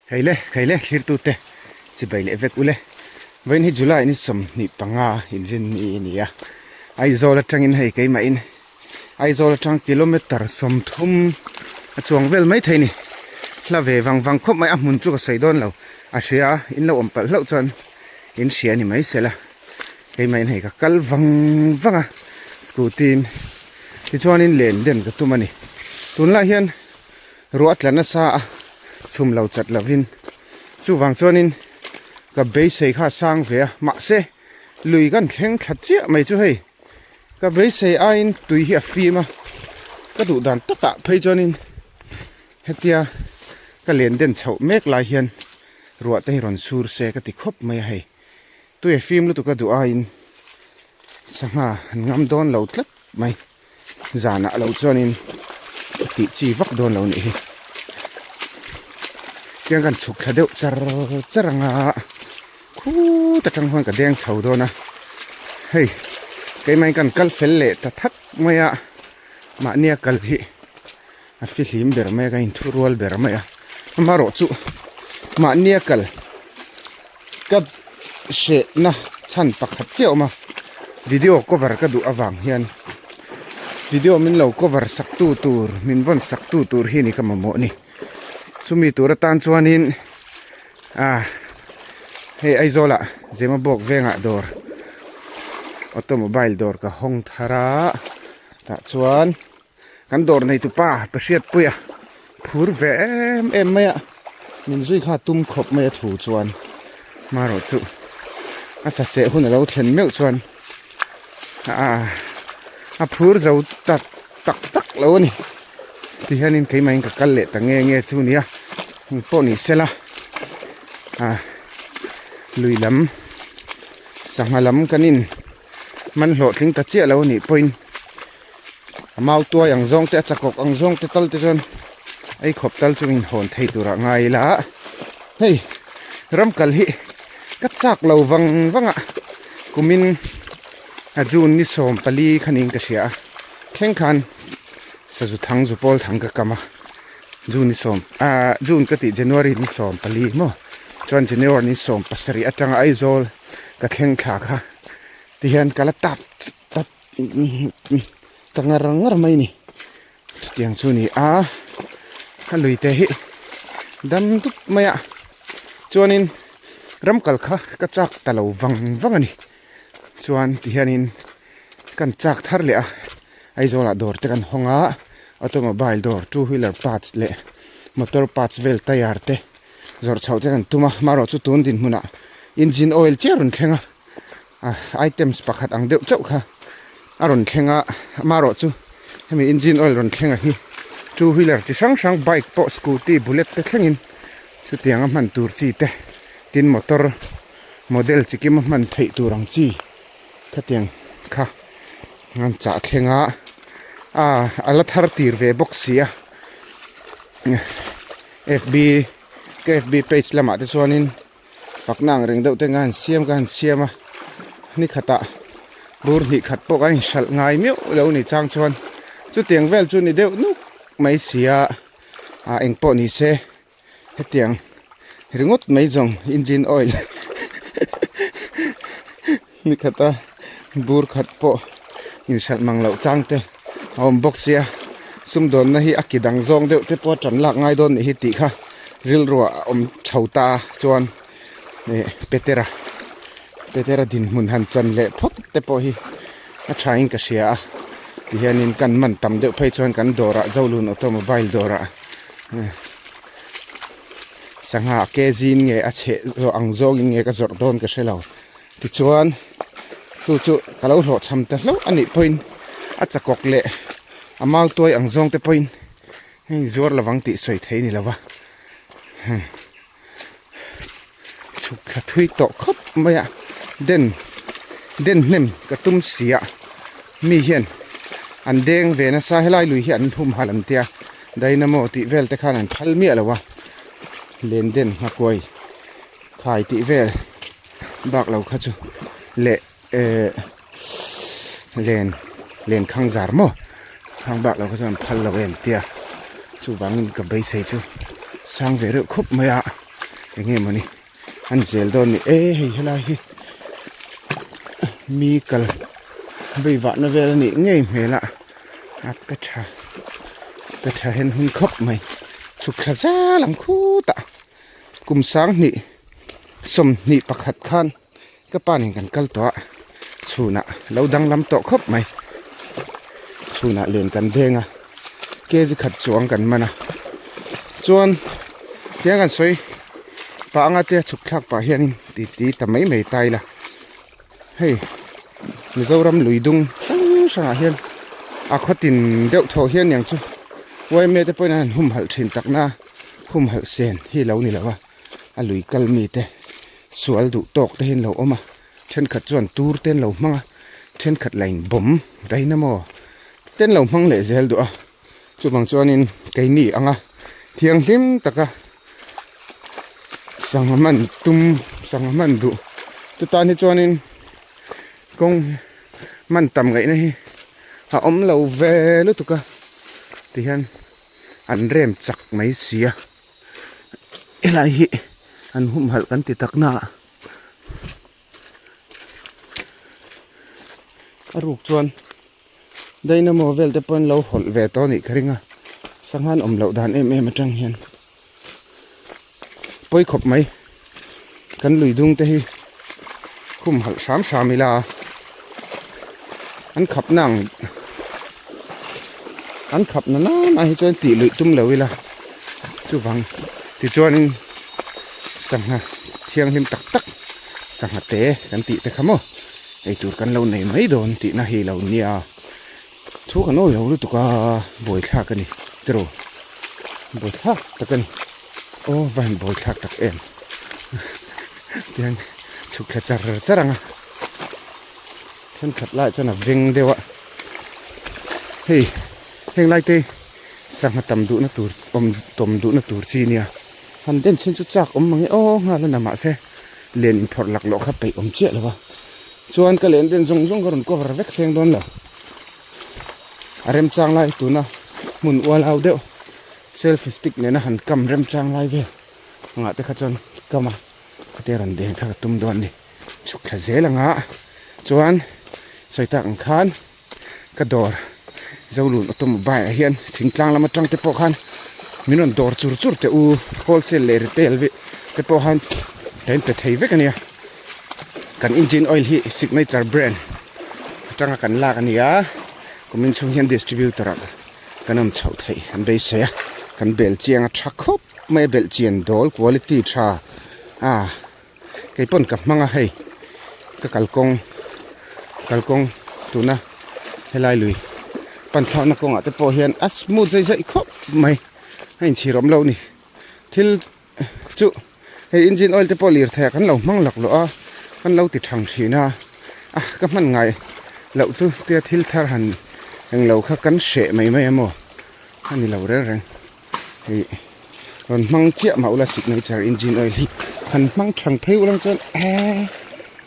Khaile khaile thlirtute chibai leh vek ule. Vawiin hi July ni 25 inrinni a ni a. Aizawl atangin hei keimahin Aizawl atang kilometer 30 a chuang vel mai thei a ni. Hla ve vang vang khawp mai a hmun chu ka sawi dawn lo. A hria in lo awm palh hlauh chuan in hria a ni mai sela. Keimahin hei ka kal vang vang a scooty in tichuanin len den ka tum a ni. Tunlai hian Ruah tla nasa a chhum lo chat lovin chuvang chuanin ka beisei kha a sang ve a, mahse lui kan thleng thla chiah mai chu hei ka beisei aiin tui hi a fim a, ka duh dan takah phei chuanin hetia ka len den chhoh mek lai hian ruah te hi rawn sur se ka ti khawp mai a hei, tui a fim lutuk a duh aiin sangha an ngam dawn lo tlat mai. Zanah lo chuanin tih chi vak dawn lo nih hi. Tiang kan chhuk thla deuh char char anga khut atang huan ka deng chho dawn a. Hei keimah kan kal fel leh ta thak mai a, mahnia kal hi a fihlim ber mai a, ka inthu rual ber mai a. Amaherawhchu mahnia kal ka hrehna chhan pakhat chiah a awm a, video cover ka duh avang hian video min lo cover sak tu tur min vawn sak tu tur hi ni ka mamawh a ni chumi tur atan chuanin ah hei Aizawl ah Zemabawk vengah dawr automobile dawr ka hawng thar a tah chuan. Kan dawr nei tupa pa hriatpuia phur ve em em mai a, min zui kha tum khawp mai a thu chuan marawh chu a saseh hun a lo thlen meuh chuan ah a phur zo tak tak tak lo a ni. Tihianin keimahin ka kal leh ta nge nge chu nia engpawh ni sela ah lui lam sangha lam kan in man hlawhtling ta chiah lo a nih pawhin. A mau tuai ang zawng te a chakawk ang zawng te tal te chuan ei khawp tal chu in hawn thei turah ngai ila hei ram kal hi ka chak lo vang vang a kumin a june ni 14 khanin ka hria a thleng khan sazu thang zu pawl thang ka kam a june ni sawm ah june ka tih january ni 14 maw chuan january ni 17 atanga Aizawl ka thleng thla kha tihian ka la tap ta ngar ngar mai a ni chutiang chu a ni a a lui te hi dam dup mai a chuanin ram kal kha ka chak ta lo vang vang a ni chuan tihianin kan chak thar leh a Aizawl ah dawr te kan hawng a automobile dawr two wheeler parts leh motor parts vel tyre te zawrh chhoh te kan tum a amaherawhchu chu tun dinhmunah engine oil chiah a rawn thleng a. Items pakhat ang deuh chauh kha a rawn thleng a amaherawh chu hemi engine oil rawn thleng a hi two wheeler chi hrang hrang bike pawh scooty bullet te thlengin chutiang a hman tur chi te tin motor model chi kim a hman theih tur ang chi khatiang kha an chah thleng a ah a la thar tir ve bawk si a fb ka fb page lamah te chuanin. Fakna ang reng deuh te nga han siam ka han siam a, ni khatah bur hnih khat pawh kan inhralh ngai meuh lo ni chang chuan chutiang vel chu ni deuh nuk mai si a, ah eng pawh ni se hetiang ringawt mai zawng engine oil ni khata bur khat pawh inhralh mang loh chang te a awm bawk sia sumdawnna hi a ki dang zawng deuh te pawh a tan lak ngai dawn nih hi tih kha rilruah a awm chho ta a chuan ih petera petera dinhmun han chan leh phawt te pawh hi a tha in ka hria a tihianin kan man tam deuh phei chuan kan dawrah zolun automobile dawrah sangha kg in nge a chheh zawh ang zawngin nge ka zawrh dawn ka hre lo. Tichuan chu chu ka lo hlawhchham ta hlauh a nih pawhin a chakawk leh a mau tuai ang zawng te pawhin hei zuar lovang tih sawi thei a ni lova chhuk thla thui tawh khawp mai a den den hnem ka tum si a mi hian an deng ve nasa helai lui hi an hum halh an tia dynamo tih vel te khan an phal miah lo a len den nghakuai. Khai tih vel bak lo kha chu leh eh len len khang zar maw khang bak lo kha chuan phal lo em tia chuvangin ka beisei chu sang ve reuh khawp mai a. Enge mawni an zel dawn ni e hei helai hi mi kal vei vahna vel a nih ngei hmel a a pe tha pe tha hen hun khawp mai chhuk thla zal ang khutah kum sanghnih 21 khan ka pa nen kan kal tawh a chhunah lo danglam tawh khawp mai chhunah len kan veng a kg khat chuang kan man a chuan tiang kan sawi pah anga te chhuk thlak pah hianin ti ti ta mai mai ta ila hei Mizoram lui dung hrang hrangah hian a khawtin deuh thaw hian niang chu yma te pawhin an han humhalh thin takna humhalh sen hi lo ni lo a. A lui kal mite sual duh tawk te hi an lo awm a thenkhat chuan tur te an lo hmang a thenkhat lah in bawm dynamo te an lo hmang leh zel duh a chuvang chuanin keini anga thianghlim taka sangha hman tum sangha hman duh te tan hi chuanin kawng hman tam ngaihna hi a awm lo ve lutuk a tihian an rem chak mai si a. Helai hi an humhalh kan ti tak na a a ruk chuan dynamo vel te pawh an lo hawlh ve tawh a nih ka ring a sangha an awm loh dan em em atang hian pawi khawp mai kan lui dung te hi humhalh hram hram ila an khap na ang an khap na nana hi chuan tih luih tum lo ila chuvang tichuanin sangha thianghlim tak tak sangha te kan tih te kha maw eitur kan lo nei mai dawn tihna hi lo nia thu kan awi lo lutuk a buaithlak a ni tiraw buaithlak tak a ni. Aw va han bawi thlak tak em tiang chhuk thla char char ang a thenkhat lai chuan a veng deuh a hei heng lai te sangha tam duhna tur awm tawm duhna tur chi nia han den chhin chu chak awm mang e aw nghal a na mahse len inphawrh laklawh kha peih awm chiah lo a chuan ka len den zawng zawng ka rawn cover vek seng dawn lo a remchang lai tuna hmun ual au deuh. Selfie stick nena han kam remchang lai vel angah te kha chuan kam a khate rawn deng kha ka tum dawn a ni chhuk thla zel anga chuan sawi tak ang khan ka dawr Zolun automobile ah hian thingtlang lam atang te pawh khan min rawn dawr chur chur teh u wholesale leh retail vek te pawh khan ka in pe thei vek a nia kan engine oil hi signature brand atanga kan lak a ni a kumin chhung hian distributor ah. Kan awm chhoh theih an beisei a, kan bel chiang a tha khawp mai a, belh chian dawl quality tha a kei pawn ka hmang a hei ka kalkawng kalkawng tuna helai lui pan thlakna kawngah te pawh hian a smooth zai zai khawp mai a inchhir awm lo a ni thil chu hei engine oil te pawh lirthei ah kan lo hmang lak loh a kan lo ti thang thin a a ka hman ngai loh chu tia thil thar han englo kha kan hreh mai mai emaw a ni lo reng reng hei rawn hmang chiah mah ula signature engine oil hi han hmang thang phei ulang chuan eee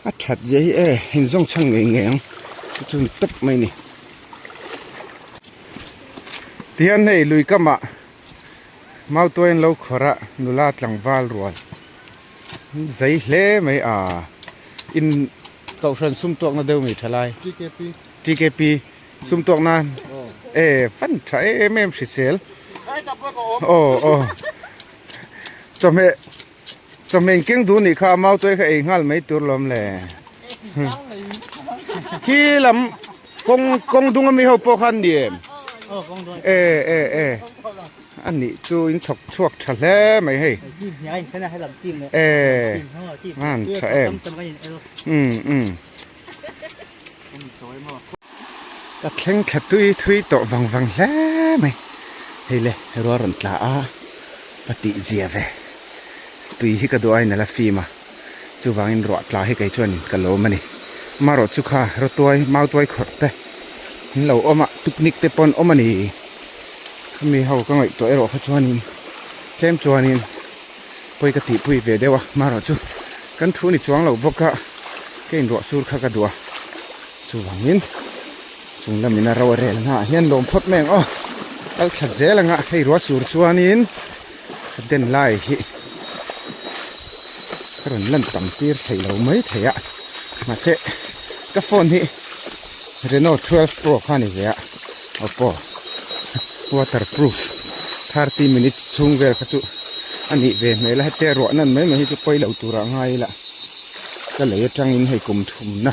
a that zia hi e inzawng chhang ngei ngei ang chu chu ni tawp mai a ni tihian hei lui kamah. Mautuai an lo khawrh a nula tlangval rual zei hle mai a in kohhran sum tuakna deuh mai tha lai TKP sum tuak nan e fan tha em em hrisel aw aw chawhmeh chawhmeh in keng duh nih kha mautuai kha ei nghal mai tur lawm le khi lam Kawng kawng dung ami ho pawh kha an ni em? E e e a nih chu in thawk chhuak tha hle mai hei. E an tha em. Um um. Ka thleng thla tui thui tawh vang vang hle mai. Hei le rual rawn tla a ka tih zia ve. Tui hi ka duh a in a la fim a. Chuvangin ruah tla hi kei chuan ka lawm a ni. Marawh chu kha rawtuai mautuai khawrh te an lo awm a, picnic te pawh an awm a ni. Khami ho ka ngaihtuah erawh kha chuanin tlem chuanin pawi ka tihpui ve deuh a, marawh chu kan thu ni chuang lo bawk a, ka inruah sur kha ka duh a. Chuvangin chung lamin a ro a rel hnaah hian lawm phawt mai ang aw. Kal thla zel anga hei ruah sur chuanin. Den lai hi. Ka rawn lan tam tir thei lo mai thei a, mahse ka phone hi Reno 12 Pro kha a ni ve a, Oppo waterproof 30 minutes chhung vel kha chu a nih ve hmel a, hete ruah nan mai mai hi chu pawi lo turah ngai ila ka lei atangin hei kum thumna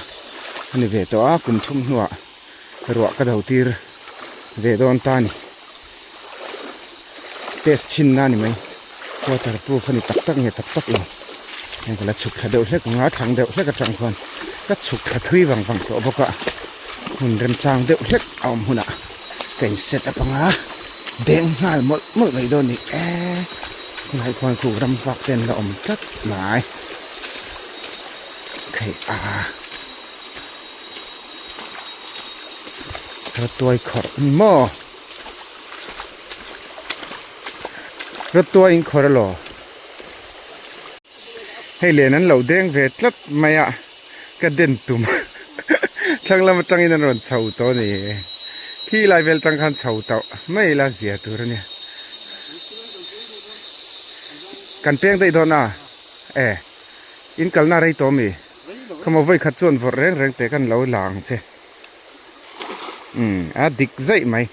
a ni ve tawh a, kum thum hnuah ruah ka do tir ve dawn ta a ni. Test chhin na ni mai water proof a ni tak tak nge tak tak lo heng ka la chhuk thla deuh hlek ang a thlang deuh hlek atang khuan ka chhuk thla thui vang vang tawh bawk a hmun remchang deuh hlek a awm hunah ka in set up ang a deng nghal mawlh mawlh mai dawn a ni e khulai khuan khu ram vak te an la awm tlat mai theih a rawtuai khawrh a ni maw. Rawtuai in khawr elaw? Hei len an lo deng ve tlat mai a, ka den tum thlang lam atangin an rawn chho tawh a ni. Khi lai vel tang khan chho tauh mai ila zia tur a nia. Kan peng daih dawn a, e in kalna rei tawh ami? Khawmaw vawi khat chuan vawrh reng reng teh kan lo la ang che. Umm a dik zaih mai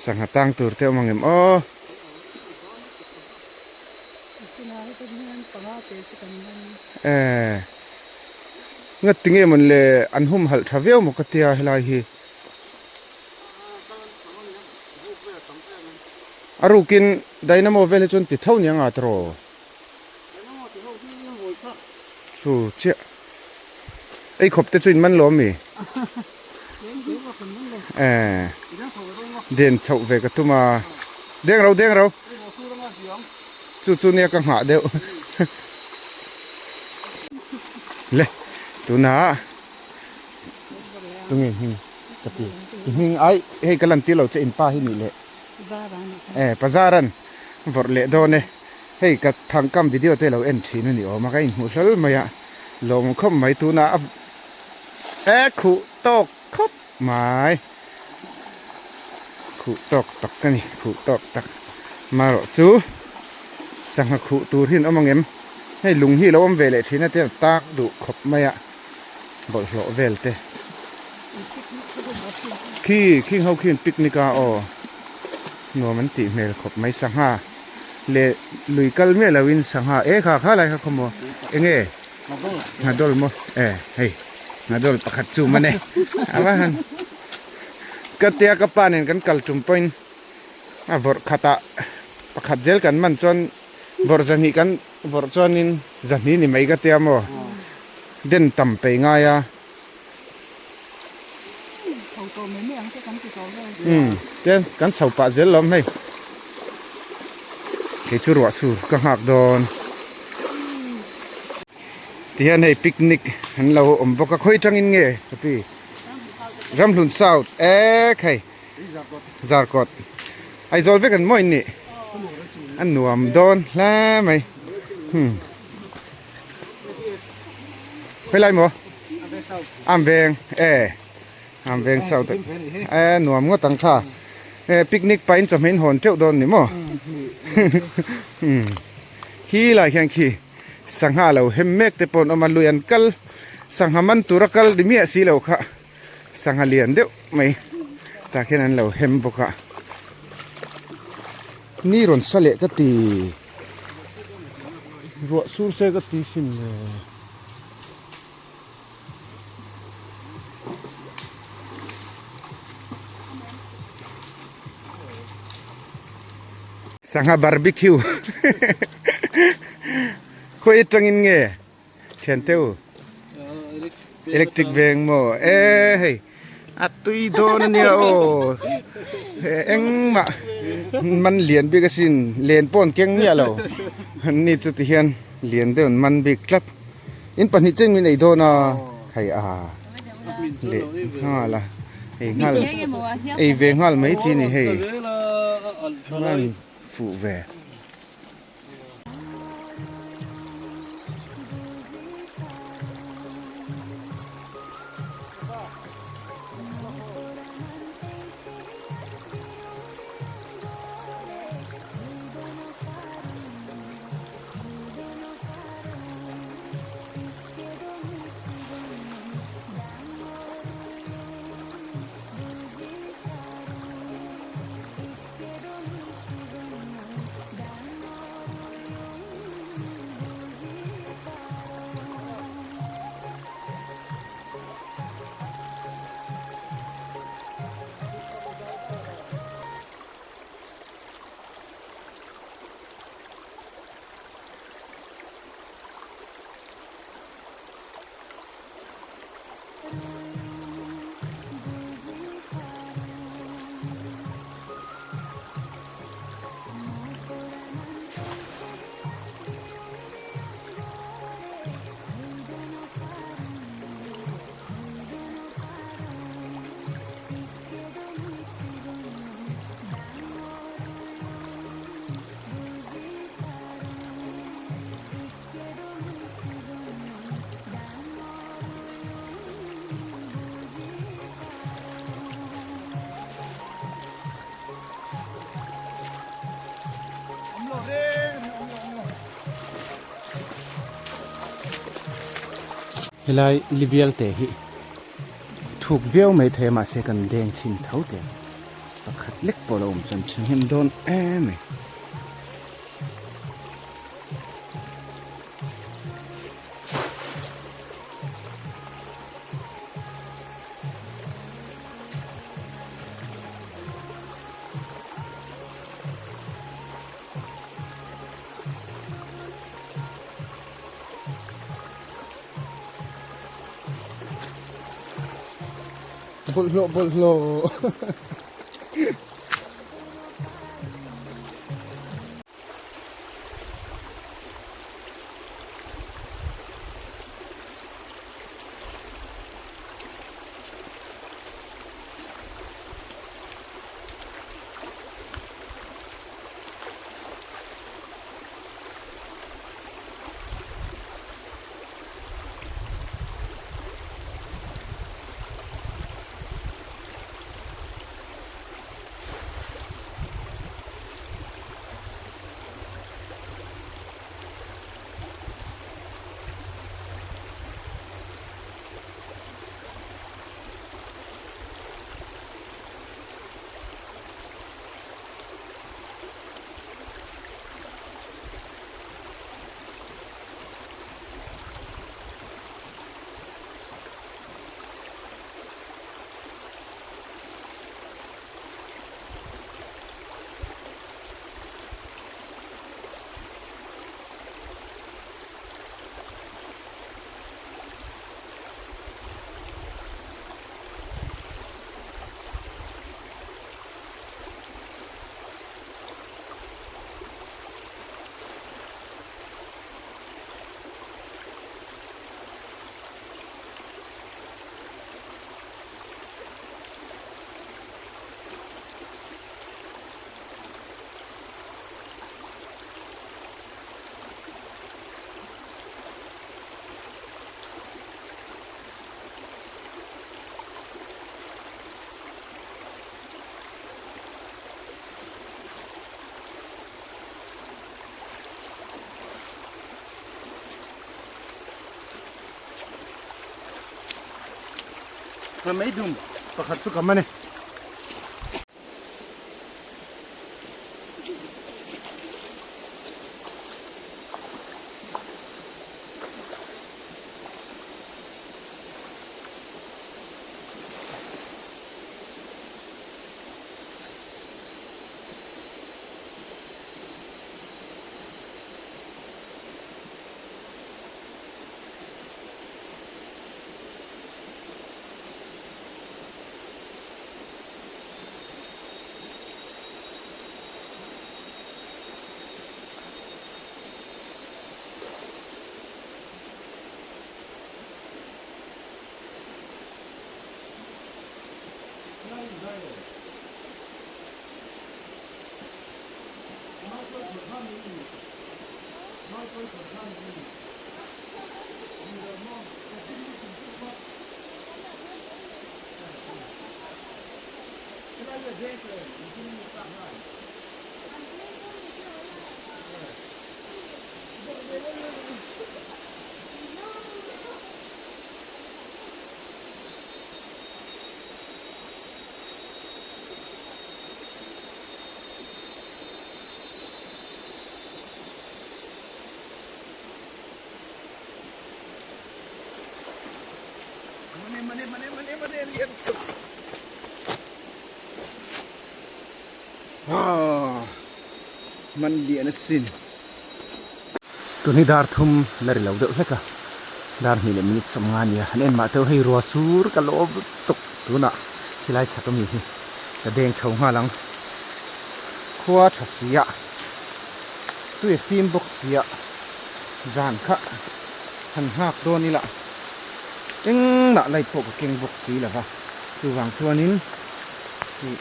sangha tang tur te awm ang em aw. Eh nga tinge mawn le an hum halh tha viau maw ka tia helai hi a rukin dynamo vel hi chuan ti tho nia nga tawh chu chiah. Ei khawp te chu in man lo ami? Eh den chhoh ve ka tum a deng ro deng ro chu chu nia ka nghah deuh le tuna tunge hming ka ti i hming ai hei ka lan tir lo che in pa hi nih leh eh pazaran vawrh leh dawn e. Hei ka thangkam video te lo en thin a ni awm a, ka inhmuh hlawl mai a, lawm khawp mai tunah a e khuh tawk khawp mai, khuh tawk tak a ni, khuh tawk tak marawh chu sangha khuh tur hi an awm ang em, hei lung hi a lo awm ve leh thin a tia tak duh khawp mai a, bawlhhlawh vel te khi khing ho khian picnic a aw nuam an tih hmel khawp mai sangha. Leh lui kal miah lo in sangha e kha kha lai kha khaw maw enge nghadol maw e hei nghadol pakhat chu man e a va han ka tia ka pa nen kan kal tum pawhin a vawrh khatah pakhat zel kan man chuan vawrh zahnih kan vawrh chuanin zahnih ni mai ka tia maw den tam peih ngai a. Umm tian kan chho pah zel lawm hei kei chu ruah sur ka nghak dawn tihian hei picnic an lo awm bawk a khawi tangin nge ka pi Ramhlun South ek hei Zarkawt Aizawl vek an maw in nih a nuam dawn hle mai hmm. Khawi lai maw? Am veng e am veng south e nuam ngawt ang kha e picnic pahin chawhmeh in hawn teuh dawn ni maw khi lai khian khi sangha lo hem mek te pawh an awm a lui an kal sangha man tura kal ni miah si lo kha sangha lian deuh mai tah khian an lo hem bawk a ni rawn sa leh ka ti. Ruah sur se ka ti sin le. Sangha barbecue khawi atangin nge thian teu electric veng maw e hei a tui dawn ania aw engmah man lian bik asin len pawh an keng miah lo ni chu ti hian lian deuh an man bik tlat in pahnih chen min ei dawn a khai a leh nghal a ei nghal ei ve nghal mai chi a ni hei fuh ve. Helai Libial te hi thuk viau mai thei a mahse kan deng chhin tho teh ang. Pakhat lek pawh a lo awm chuan thahnem dawn em mai. Bawlhhlawh bawlhhlawh. Ramei dum pakhat chu kam a ni. Man lian asin. Tun hi dar thum la ri lo deuh hlek a, dar hnih leh minute sawmnga a nia. Han en mah teuh hei rua sur ka lawm lutuk tunah khilai chhak ami hi ka deng chho nghal ang. Khua tha sia, tui a fim bawk sia, zan kha han nghak dawn ila engmah light pawh ka keng bawk si lo va, chuvang chuanin ih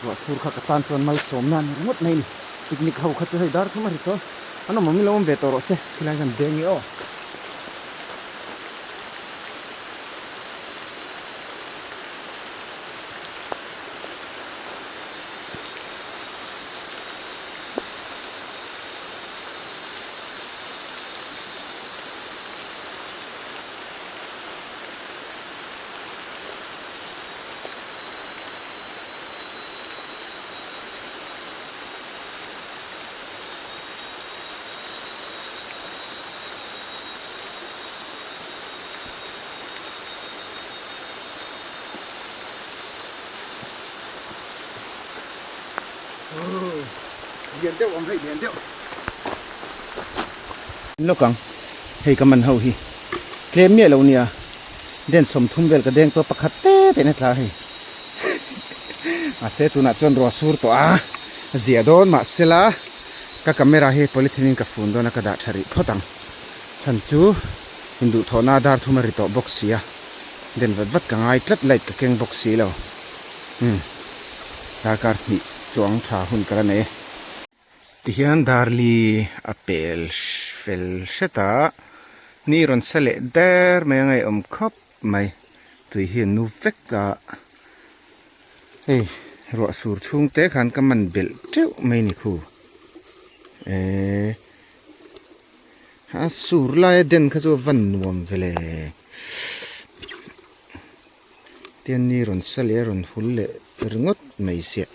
ruah sur kha ka tan chuan malsawmna a ni ringawt mai a ni. Picnic ho kha chu hei dar thum a ri tawh an awm awm ilo awm ve tawh rawh se khilai hian deng i aw. Lian deuh ang hei lian deuh. Lawk ang hei ka man ho hi tlem miah lo nia den 30 vel ka deng tawh pakhat te te in a tla hei mahse tunah chuan ruah sur tawh a zia dawn mahsela ka camera hi polythene in ka fun dawn a ka dah tha rih phawt ang chhan chu induhthawhna dar thum a ri tawh bawk sia den vat vat ka ngai tlat light ka keng bawk si lo umm darkar hnih chuang tha hun ka la nei e. Tihian darli a pel fel hret a, ni rawn sa leh der mai a ngaihawm khawp mai, tui hi a nu vek a, hei ruah sur chhung te khan ka man belh teuh mai ni khu eee a sur laia den kha chu a van nuam vele. Tian ni rawn sa leh a rawn hul leh ringawt mai siah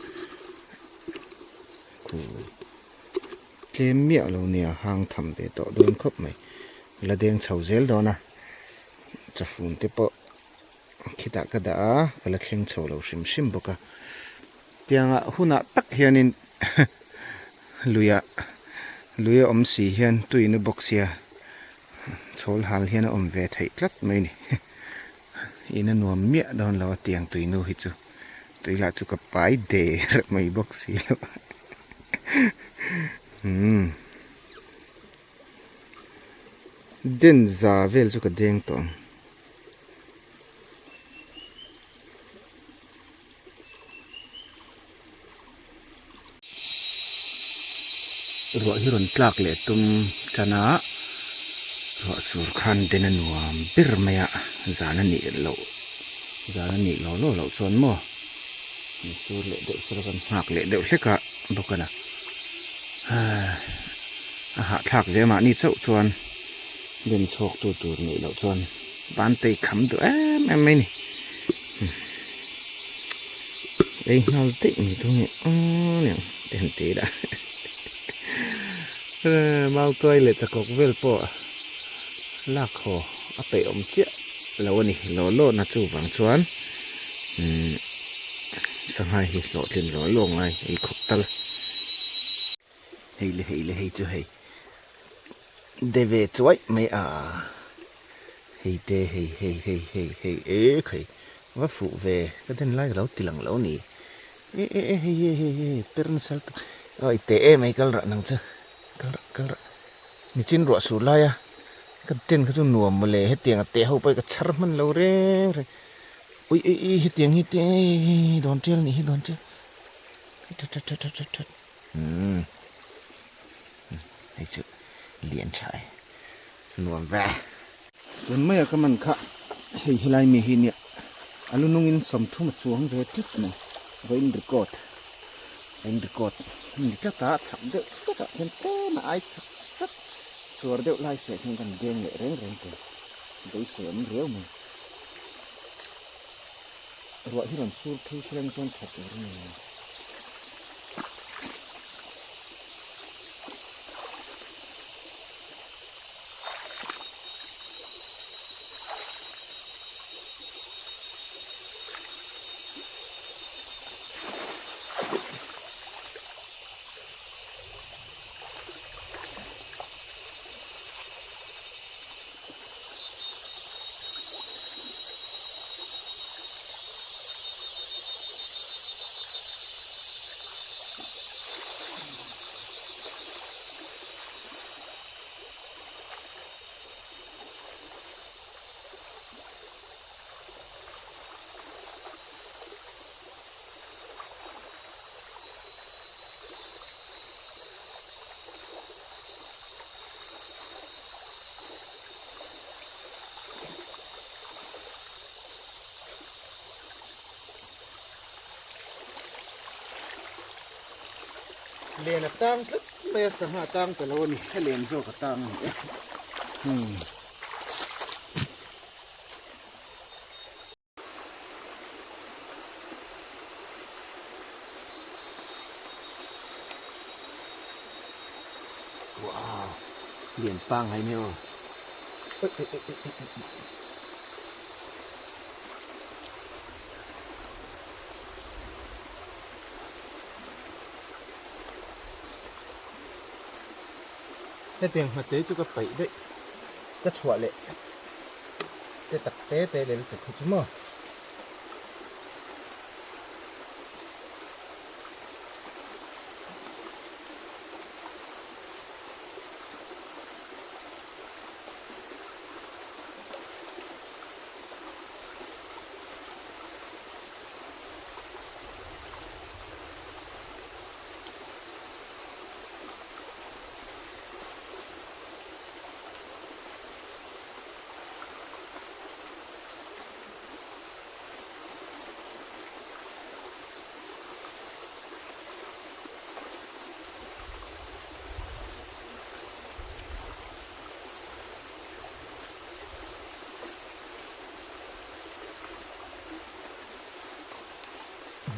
khu tlem miah lo nia hang tham ve tawh dawn khawp mai la deng chho zel dawn a chafun te pawh khitah ka dah a ka la thleng chho lo hrim hrim bawk a tiangah hunah tak hianin luiah lui a awm si hian tuina bawk sia chhawl hal hian a awm ve theih tlat mai a ni. In a nuam miah dawn lo a tiang tui nu hi chu tui lah chu ka pai der mai bawk si lo umm den za vel chu ka deng tawh ang. Ruah hi rawn tlak leh tum tan a, ruah sur khan den a nuam ber mai a, zan a nih loh zan a nih law law loh chuan maw an sur leh deuh sawr a kan nghak leh deuh hlek a bawk a na a hahthlak ve mahni chauh chuan den chhuak tu tur nih loh chuan ban tei kham duh em em mai a ni. Ei nghal daih mai tur nge aw niang te han ti ila mau tuai leh chakawk vel pawh lak haw a peih awm chiah lo a ni law law na chu vang chuan umm sangha hi hlawhtlin law law ngai ei khawp tal hei le hei le hei chu hei de ve chuai mai a. Hei te hei hei hei hei hei e khai va fuh ve ka den lai ka lo ti lang lo ni e e e hei hei hei hei per nasa lutuk awi teh em ai kal rah nang chu kal rah kal rah nichin ruah sur lai a ka den kha chu nuam mawle hetiang a teh ho pawh hi ka chhar hman lo reng reng ui ui ui hetiang hi te dawn tial nih hi dawn tial that that that that that umm hei chu lian tha e. Nuam ve. Tun maia ka man kha hei helai mi hi nia a lu nungin 30 a chuang ve tlat mai vawiin record a in record a ni tlat a chhak deuh tlat ah khian tlem a ai chhak tlat chhuar deuh lai seh hian kan deng leh reng reng thei beisei awm riau mai ruah hi rawn sur phei hreng chuan tha tur a ni. Len a tang tlat mai a sangha a tang ta lo a ni a len zawk a tang a ni e hmm. Wow lian pangai mai aw oi oi oi oi oi. Hetiang hmatei chu ka paih daih ka chhuah leh te tak te te lel tuk hi chu maw.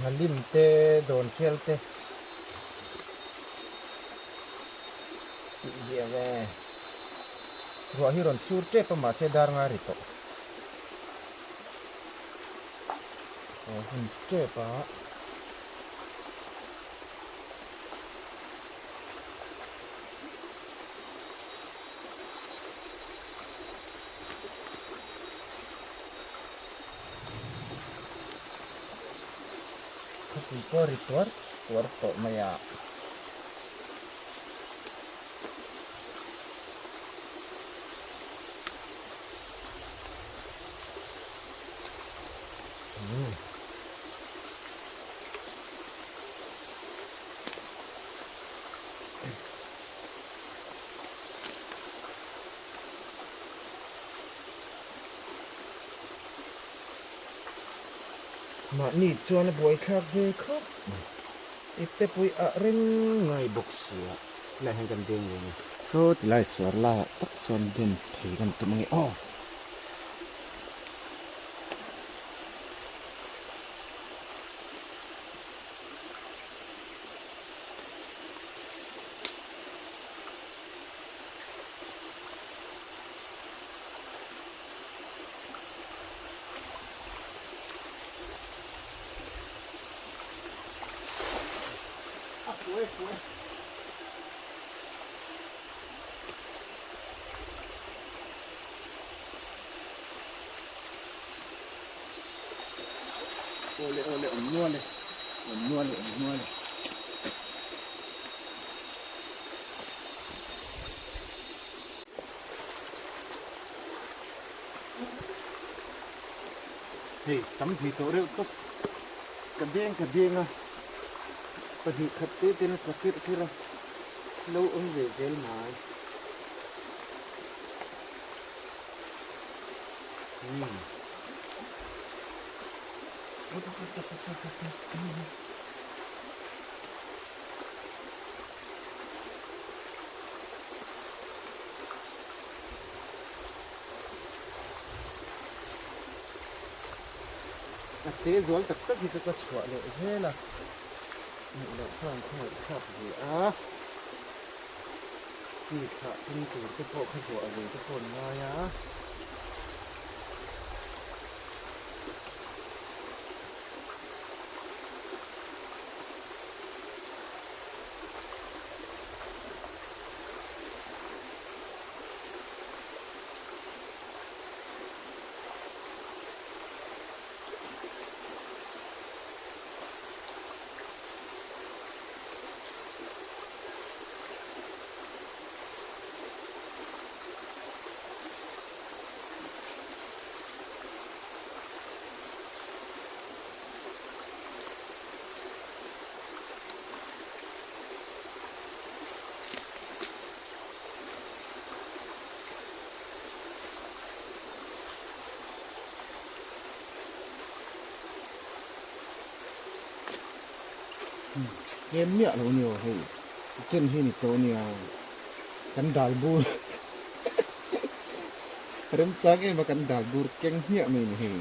Nghalim te dawn thial te tih zia ve. Ruah hi rawn sur tep a mahse dar nga ri tawh. Aw hun tep a. Khawpui pawh ri tuar tuar tawh mai a. Mahni chuan a buaithlak ve khawp mai. Ipte pui ah reng ngai bawk sia tilai hian kan deng ve nge. Saw tilai suar laiah tak sawn den phei kan tum ange aw. Awle awle awm nual e awm nual e awm nual e. Hei tam thei tawh reuh tawp ka deng ka deng a pahnih khat te ten a tla kirh kirh a lo awm ve zel mai. A te zual tak tak hi chu ka chhuah leh zel a, nih loh chuan ka ngaihthlak ve a, chi thlah tum tur te pawh ka zuah ve te pawh an ngai a. Tlem miah lo ni aw hei chen hi ni tawh nia kan dal bur remchang em a kan dal bur keng hmiah mai ni hei.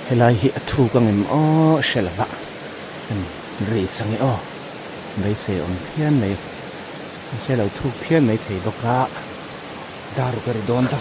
Helai hi a thuk ang em aw hre lova an race ang e aw beisei awm phian mai mahse lo thuk phian mai thei bawk a dar ka ri dawn ta.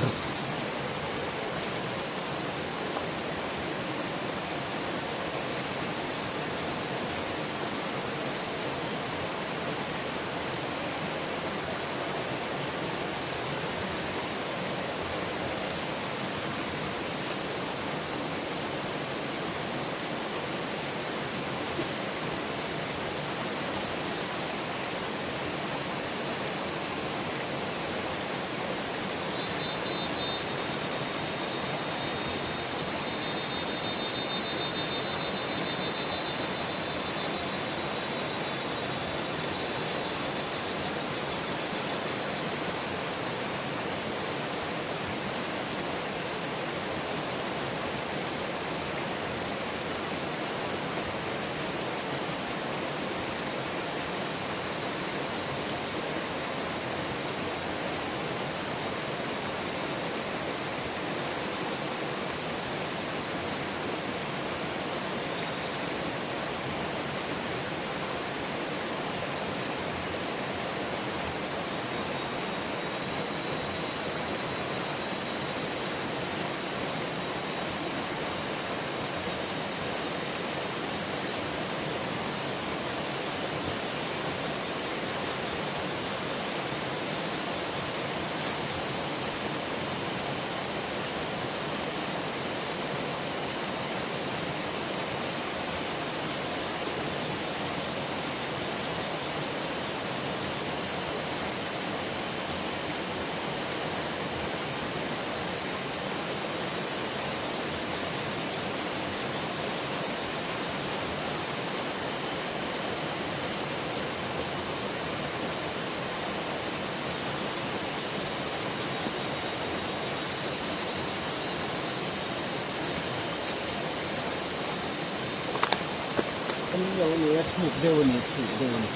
lo a ni a, thuk deuh a ni, thuk deuh a ni.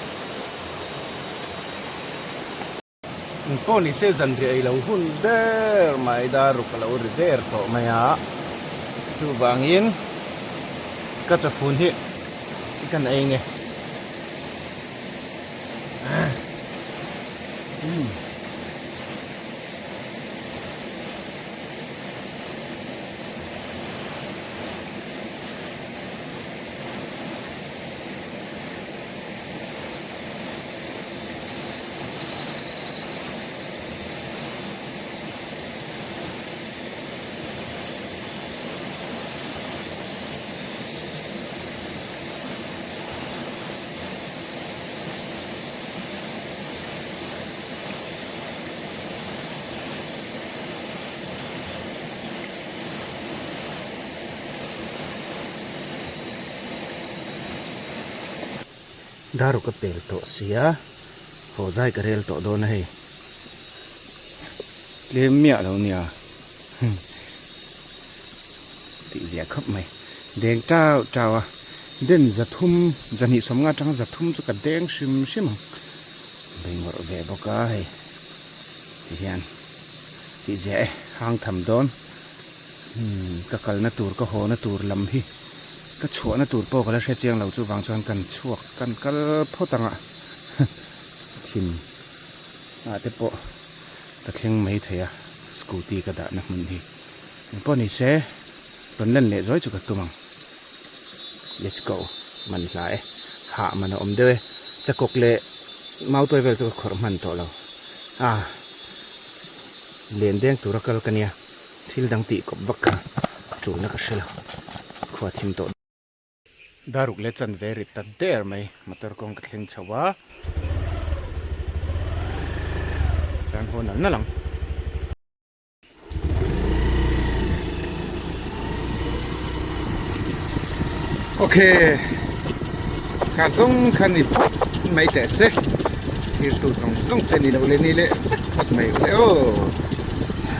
Engpawh ni se zanriah ei lo hun ber mai daruk a lo ri der tawh mai a, chuvangin ka chawfun hi kan ei nge. Daru ka pel tawh sia haw zai ka rel tawh dawn a hei tlem miah lo nia tih zia khawp mai deng tau tau a den zathum zahnih sawmnga atanga zathum chu ka deng hrim hrim ang bengawrh ve bawk a hei ti hian tih zia e hang tham dawn ka kalna tur ka haw na tur lam hi ka chhuahna tur pawh ka la hre chiang lo chuvang chuan kan chhuak kan kal phawt ang a thin ah te pawh ka thleng mai thei a scooty ka dahna hmun hi engpawh ni se rawn lan leh zuai chu ka tum ang let's go man hla e hah man a awm deuh e chakawk leh mautuai vel chu ka khawrh hman tawh lo a len deng tura kal ka nia. Thil dang tih kawp vak kha tulna ka hre lo, khua thim tawh. Daruk leh chan ve rit ta der mai, motor kawng ka thleng chho a. Tan haw nal nal ang. Ok, kha zawng kha ni phawt mai teh se, thirtu zawng zawng te ni loh leh ni leh vek phawt mai u le aw.